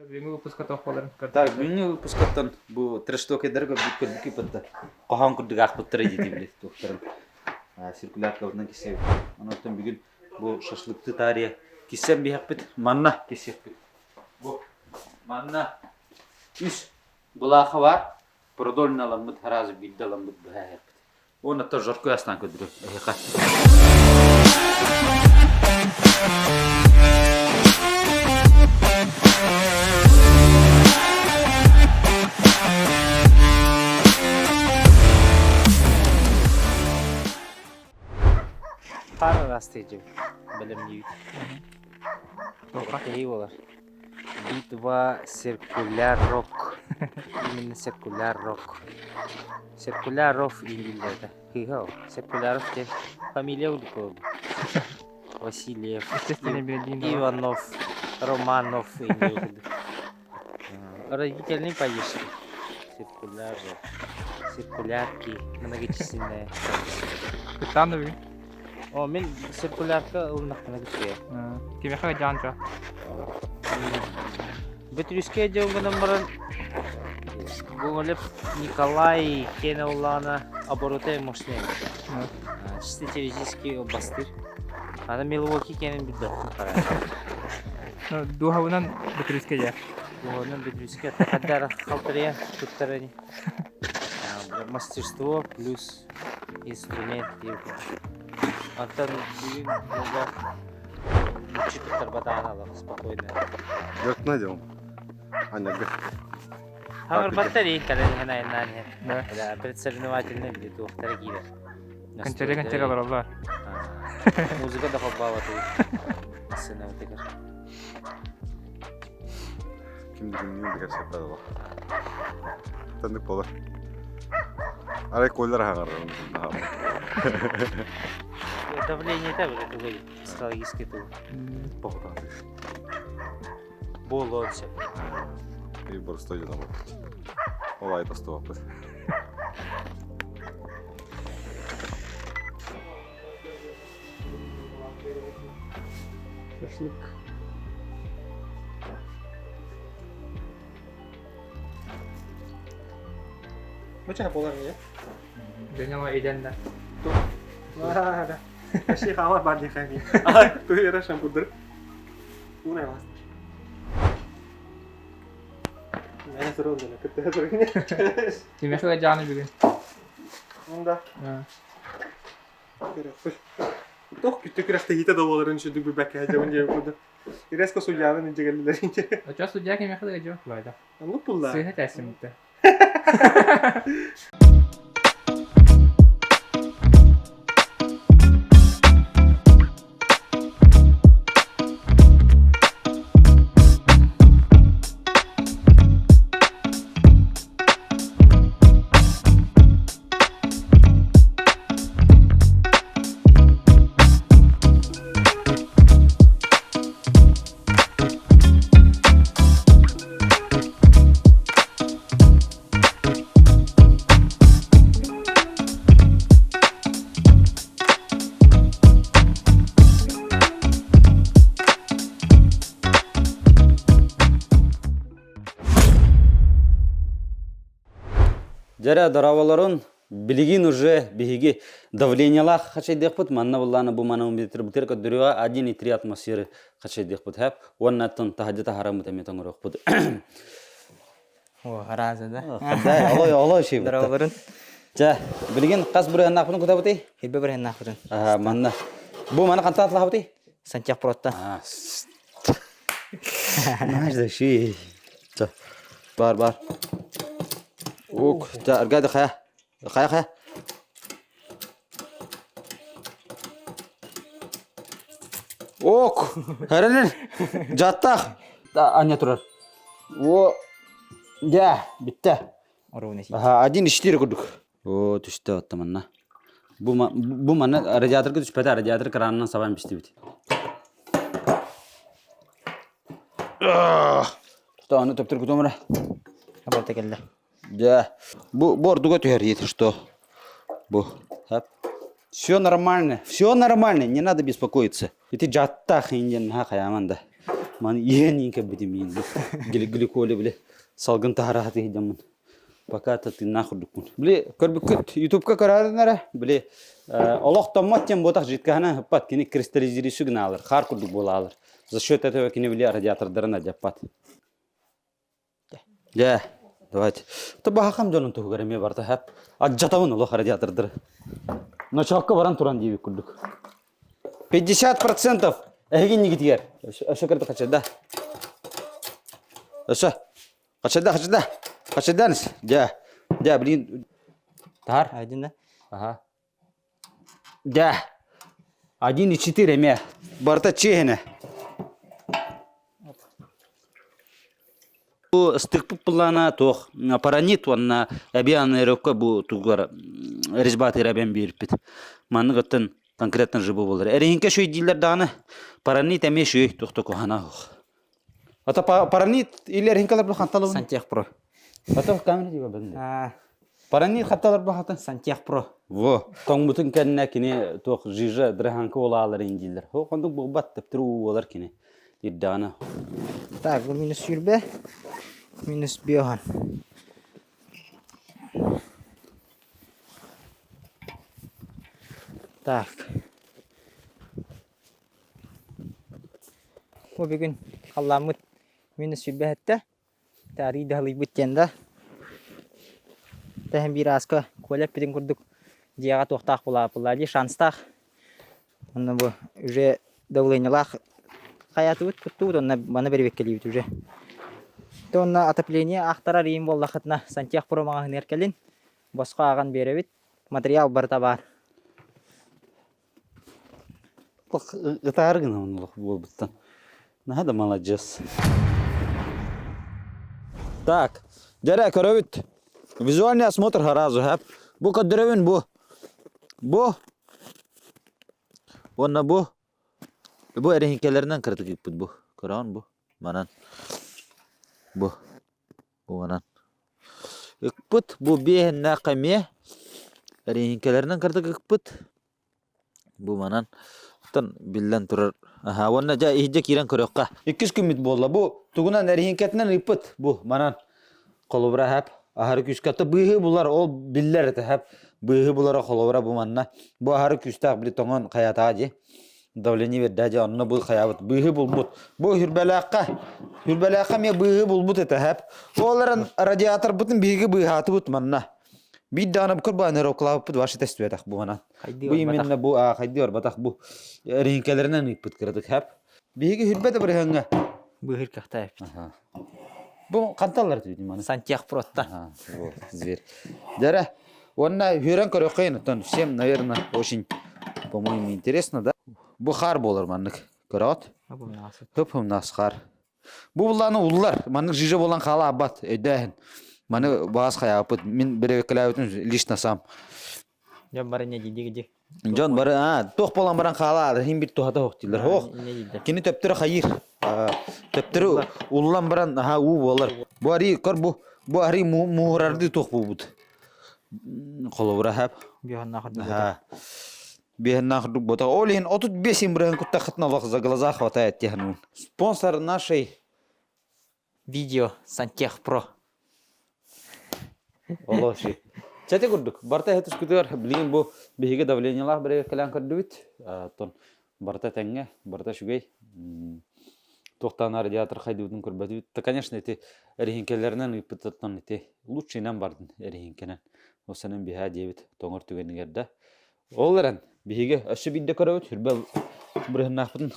Бүгүҥҥү выпуска туох буоларын Так, бүгүҥҥү выпускаттан бу трештокердары көрбүт көрбүт кытта хоһоон курдук аахпыттара дии били туохтарын циркуляркабытынан кисэбит. Онон бүгүн бу шашлыкты таарыйа киссэн биһэхпит, манна кисиэхпит. Бу манна үс былааха бар, продольно аламмыт, сразу биирдэ аламмыт быһаахпыт. Уонна то жаркой астаан көрдөрүм эһиэхэ. Пара ыраастыйдьым бэлэмниибит. Кэһии буолар. Битва циркулярок. Именно циркулярок. Циркуляров дииллэр этэ. Кыыһа ол. Циркуляров диэн фамилия курдук Васильев, Иванов, Романов Родительный падеж. Циркуляров. Циркулярки. Многочисленные. Кыттаан да бүгүн. О, мин циркулярка ылыннахпына күчүгэ. Кимиэхэ дьаанча? Бөтүрүскэ дьон гынан баран Гоголев Николай киэнэ улаана оборота мощный. Чисто теоретически бастыр. Аны Милуоки киэнин билбэппин хара. Дууһабынан Бөтүрүскэ дьэ. Дууһабынан Бөтүрүскэ хаддар халтарыйа туттарани. Мастерство плюс инструмент диэбит. Оттон бүгүн буолла мүччү туттарбатаҕын алах спокойно. Дьөртүнэ дьон. Анньарга. Хаҥырбаттар иин кэлэн иһэн айаннаан иһэн. Да, предсоревновательный били туохтара киирэр. Кынчары кынчары олороллор. Музыка да холбообатый. Сценабытыгар. Ким бүгүннүүн бигэр сөп Тыннык болар. Арай коллар аһаҕарар. Давление-то было тугай психологический тыл. Буолуон сөп. И боростой дьоно Ол айы тостубаппыт. Шашлык. Бача болар не? Дьоно иденна. Да. Вообще хама бар дихами. Ту era шампудр. Уна вас. Мен сорон да кытта сорон. Кимиэхэ дьааны бүгүн? Да. Туох күттэ күрэхтэһиитэ да буоларын үчүгдүк билбэккэ сылдьабын диэбит курдук. Резко судьяны илдьэ Очо судья кимиэхэ да дьо Лайда. Оннук булла. Сыыһа тээсиммитэ. Дьэрэ, дорооболорун, билигин уже биһиги давлениелаах хачайдыахпыт, манна буллаана бу манометр бытыр көрдөрүөҕэ 1,3 атмосферы хачайдыахпыт хэп, уонна оттон таһырдьа таһараммыт эмиэ тоҥоруохпут. О, арааза да. Хаддай, олой, олой шей Дорооболорун. Чэ, билигин хас бырыһаннаахпытын кутабытый? Хилбе бырыһаннаахпытын. Аа, манна. Бу маны хантан атлаабытый? Сантьяг Протта. Знаешь, да ши. Бар, бар. Ук, аргады хая. Хая, хая. Ок, хэрэнэн жаттах. Аня турар. О, дя, битте. Аха, 1,4 курдук. О, түстэ отта манна. Бу, бу манна радиаторга түспэтэ, радиатор кранынан сабан бистибит. Тута аны төптөр кутумра. Абарта кэллэ. Дьэ, бу бу ордуга түһэр если что. Бу. Все нормально, все нормально, не надо беспокоиться. Ити жаттах инден ха хаяман да. Маны иһэн иин кэлбитим миин бу гликоли били салгын таһараһаты иһдэммин. Пока тыыннаах курдукпун. Били көрбүккүт ютубка көрөөрүн эрэ били олох томмот диэн буотах жидкаһынан ыппат кини кристаллизирующий гынаалар хаар курдук буолаалар. За счет этого кини били радиатордарын адьаппат. Дьэ, давайте. Баһахам дьонун туһугар эмиэ барта хэп. Адьатабын олох радиатордары. Ночоокко баран туран диэбит курдук. 50% эһиги иннигитигэр. Өссө кырды хачайда. Өссө. Хачайда, хачайда. Хачайданыс. Дьэ. Дьэ, блин. Тахар. Один, да? Ага. Дьэ. 1,4 эмиэ. Барыта чиэһинэ. Бу ыстыкпыт былаана туох паранит уонна эбии анаэрокка бу тугар резьбатыыр эбэн биэрпит. Маннык оттон конкретно жыбы болар. Эриһинке шүй дииллэр даҕаны паранит эмиэ шүй туох куһана ох. Ата паранит или эрихинкалар бу ханталабын? Сантехпро. Ата камера диба бэнде. Паранит хатталар бу хата? Сантехпро. Во, тоҥмутун кэннэ кини туох жижа драһанка улаалар индииллэр. Хо кондук бугбат тептер уулар кини. Ирдаана. Так, бу минус сүүрбэ, минус биохан. Так. Бу бүгүн халлааммыт минус сүүрбэ сэттэ. Таарый даһалыйбыт диэн да. Тэһэн биир ааска Коля эппитин курдук дьиэҕэ туохтаах булаапыллаа дии шанстаах. Онно бу уже давлениелаах хайаатыбыт куттубут онно маны бэрэбиэркэлиибит уже. То онно отопление аахтарар иин буоллаххытына сантехпро маҕаһыыныгар кэлин босхо ааҕан биэрэбит. Материал барыта баар. Ытаары гынабын олох буолбуттан. Наһаа да маладьыас. Так, дьэрэ көрөбүт. Визуальный осмотр сразу, хэп. Бу көрдөрөбүн бу. Бу. Уонна бу. Бу эрэһиҥкэлэринэн кыратык ыыппыт бу. Көрөҕүн бу. Манан. Бу. Бу манан. Ыкпыт бу биэһиннээх эмиэ. Эрэһиҥкэлэринэн кыратык ыкпыт. Бу манан оттон биллэн турар аһа уонна дьэ иһирдьэ киирэн көрүөххэ. Иккис күммүт буолла. Бу тугунан эрэһиҥкэтинэн ыыппыт. Бу манан холобура хэп аһары күүскэ быыһы булар ол биллэр этэ хэп быыһы булара холобура бу манна бу аһары күүстээх били тоҥон хайатаа дии давление бердээ дьэ онно бу хайаабыт быыһы булбут бу хүрбэлээххэ хүрбэлээххэ эмиэ быыһы булбут этэ хэп ол эрэн радиаторбытын биһиги быыһаатыбыт манна биир даҕаны курбаан аэроклавпыт ваши тестүбэтэх бу манан бу именно бу хайдыы барбатах бу эриҥкэлэринэн ыыппыт кыратык хэп биһиги хүрбэ да бырыһыҥҥа Быыһыр кыахтаах эбит. Бу ханталлар түбүтүн маны? Сантехпротта. Вот, зверь. Дәрә, уонна хүрэн көрөххөйн, оттон всем, наверное, очень, по-моему, интересно, да? Бу хаар буолар маннык. Көрөҕүт? Хып-хымнаас хаар. Бу буллааны уллар, маннык жижа буолан хаала абат, өйдөөһүн. Маны баас хайааппыт, мин биребеккелээбитим лично сам. Дьон бары не дии Дьон бары аа туох буолан баран хаалаары иһин бир туһата суох дииллэр. Ох, кини төптөрү хайыыр. Төптөрү уллан баран аха уу буолар. Бу арыы көр бу бу арыы мууһурардыы туох буолбут. Холобура хэп. Биһаннаах курдук буота. Ол иһин 35 бырыһын куттаххытына олох за глаза хватает диэхин. Спонсор нашей Видео Сантехпро. Олоши. Чати курдук. Барта хетускутугар билигин бу биһиги давлениелаах бирege кэлэн көрдүбүт. Оттон барта тэҥҥэ, барта үчүгэй. Туохтаан радиатор хайдыбытын көрбөтүбүт. Да, конечно, ити эриһиҥкэлэринэн ыыппытыттан ити лучшийынан бардын эриһиҥкэнэн. Осанан биһаа диэбит тоҥор түгэнигэр да. Ол эрэн биһиги өссө биирдэ көрөбүт, хүрбэ бырыһыннаахпытын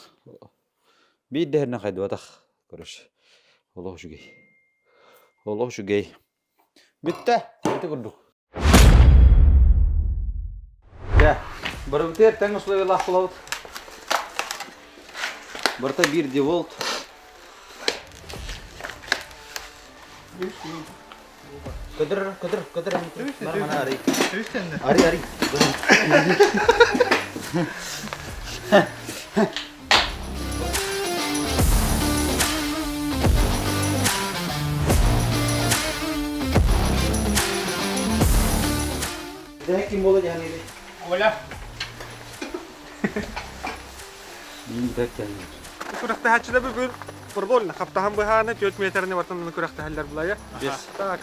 Биир да иһэринэн хайдыбатах, короче, олох үчүгэй. Олох үчүгэй. Бүттэ, ити курдук. Дьэ, барыбытыгар тэҥ условиялаах буолабыт. Барыта биир деволт. Көтөр, көтөр, көтөр. Бар мана арый. Арый, арый. Дэ ким буола дьаһаныырый? Коля. Мин бэк кэллим. Күрэхтэһээччилэр бүгүн Продольно хаптаһан быһааны 4 метрни бартан күрэхтэһэллэр булайа. 5.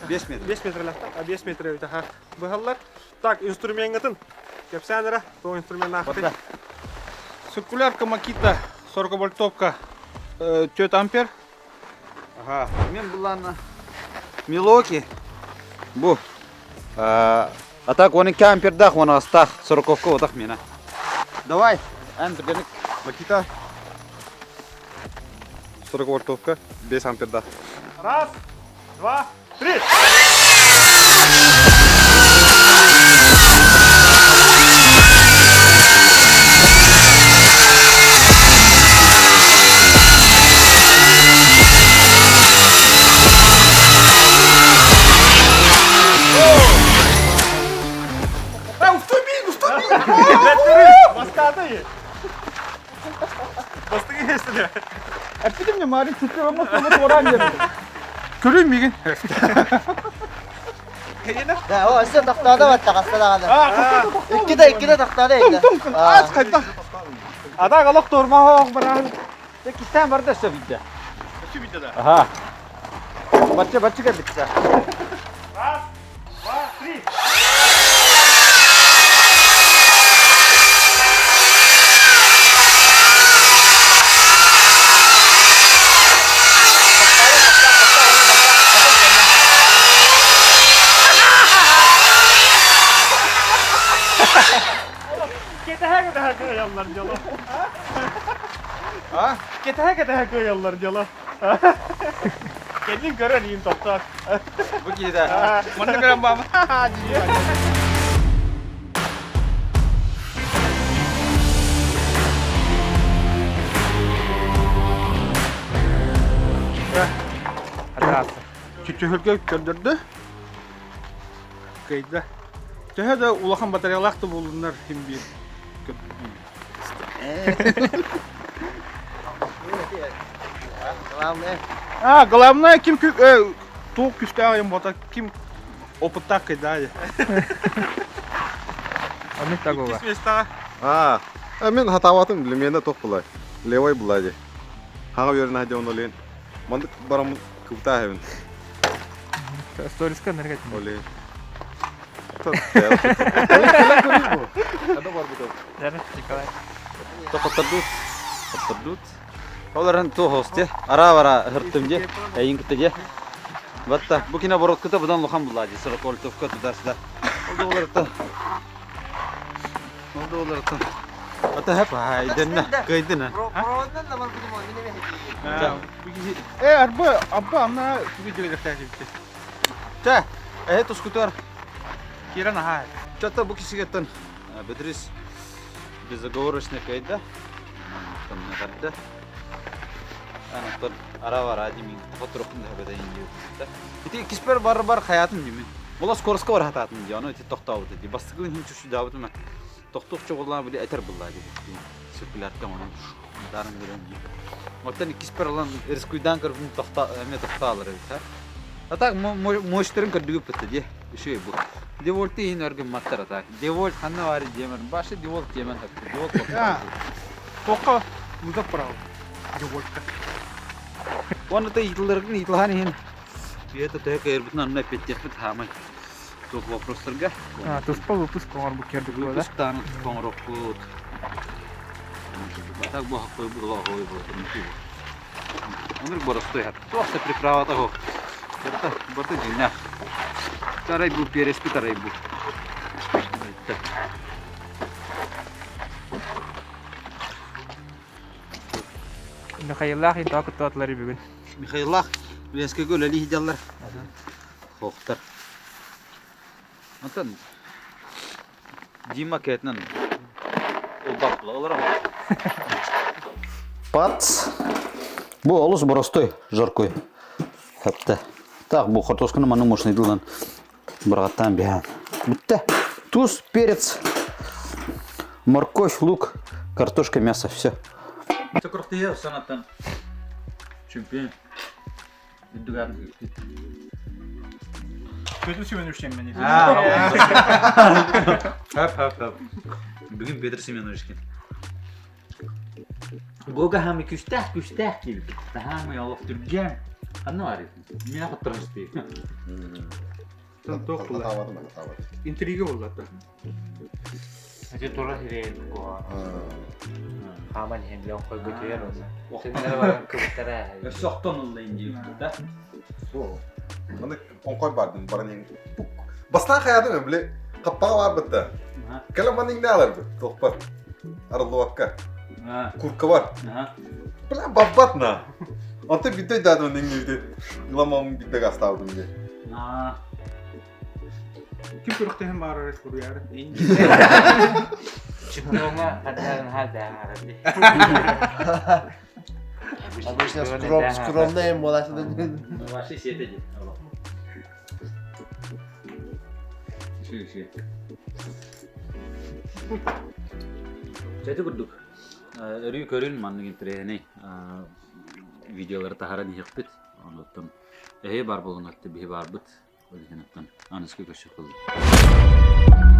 5 метр. 5 метрлэхтэр. А 5 метр эбит аха. Быһаллар. Так, инструменҥытын кэпсээн эрэ, то инструменнаахтый. Циркулярка Макита 40 вольтовка 4 ампер. Ага. Мен буллаана Милоки. Бу. А так 12 ампердаах, 10-таах, 40 отах мена. Давай, эн түргэнник. Макита 40 вольтовка 5 ампердаах. Раз, два, три! Бастааты! Бастыгы хестиле. Эппитим не Марин түтү оҥос оҥос уораан диэн. Көрүн мигин. Да, о, өссө тохтоото батта хаста даҕаны. Иккитэ иккитэ тохтоото Тум тум аас хайдах. Ада олох туормаһоох бараан. Кистээн барда өссө бидде. Өссө бидде да. Аха. Бачча бачча кэлбитсэ. Раз, два, три. Кэтэһэ кэтэһэ кыайаллар дьоло. А? Кэтэһэ кэтэһэ кыайаллар дьоло. Кэлин көрөр иин тохтоор. Бу киһи да. Манна көрөн баама. Чүчүһүлгэ көрдөрдө. Кыйда. Төһө да улахан батареялаах да буоллуннар ким биир Главное. А, главное, ким туох күстээх айан бота, ким опыттаах кыйдаа. Оннук да буолла. Иккис миэстэҕэ. А, мен хатаабатым лимиэнэ туох булай. Левой булай ди. Хаҥа үөрэнэ сылдьабын олейн. Маннык бараммын кыбытаа эбин. Сториска нэргэ этим. Олейн. Николай. Тохоттордут. Тохоттордут. Оларын туох Ара бара хыртым же. Эйин кытта же. Батта бу кино бороткута будан лухан булла же. 40 вольтовка туда-сюда. Ол да Ол да оларыттан. Ата хап айдынна, кыйдына. Проводынан да бар будем, мине Э, арба, абба амна тугу дьүгэлэхтээхибит. Та, э тускутар. Киран аха. Чата бу кисигеттен Бедрис безоговорочно кайда. Там нагадда. Анаттан ара бар ади мин фоторохун да беда инди. Ити киспер бар бар хаятым дими. Була скороско бар хататым ди. Аны ити тохтаабыт ди. Бастыгын хин чүшү даабытым. Тохтук чоголлаа били этер булла ди. Циркулярка оны дарын берен ди. Оттан киспер алан рискуйдан көрүп тохта эме тохтаалар эбит. А так мощтерин көрдүгүп битти ди. Үшүй бу. Девольт иһин өргүн маттар атак. Девольт ханна бары диэмэр. Башы девольт диэмэн хапты. Девольт Тоққа вызов прав. Девольтка. Оны та итылыргын итылхан иһин. Это төһө кайырбытын анна петтеппит хаамай. Туох вопростарга. Туспа выпуск оҥор бу кердик була да. Выпуск тааны тоҥороккут. Так бу хаккой була хой була. Оныр боростой хат. Туох та приправа того. Барта барта дьиҥнээх. Тарай бу переспи тарай бу. Михаиллаах интоо кыттыбатылар бүгүн. Михаиллаах Ленскэйгэ үлэлии сылдьаллар. Хоохтар. Онтон Дима кэтинэн улбаппыла олорор. Пац. Бу олус боростой жаркой. Хапта. Так, бу хортосканы маны мощный дылан бырағаттан биһан. Бүтте. Туз, перец, морковь, лук, картошка, мясо, все. Сокрохтия санаттан чемпион. Дүгән. Петр Семенович мен. Хап, хап, хап. Бүгін Петр Семенович кен. Бога хамы күстээх күстээх киирбит. Таһаамы олох түргэн. Ханна бар Миэ хотторостуй. Туох була? Хатаабатым, хатаабатым. Интрига буолла. Ити тура сирэйин куһаҕан. Хааман иһэн билэн хойгутуйар уонна. Синнere баран кыбыттара. Өссө охтон ылла инди да. Суох. Маны оҥхой бардым баран иһин. Бастаан хайаатым били хаппаҕа барбытта. Кэлэн маны иҥнэ аларбыт. Туохпар. Арыллыбакка. Курка бар. Бля баббат на. Онто бидде дадым иҥнибити. Ыламамын бидде гастаабытым дии. Ким күрэхтэһэн баарар суруйары. Чемпиоҥҥа ханнарын хаалдаан Обычно скром, скромная буолааччы. Ваши сиэтэ дии. Ши ши. Чэти курдук. Өрүү көрүн маннык интэриэһинэй видеолары таһааран иһиэхпит. Онуттан эһи бар буолун биһи барбыт. Ол иһин оттон аныгыскы көрсүөх буоллун.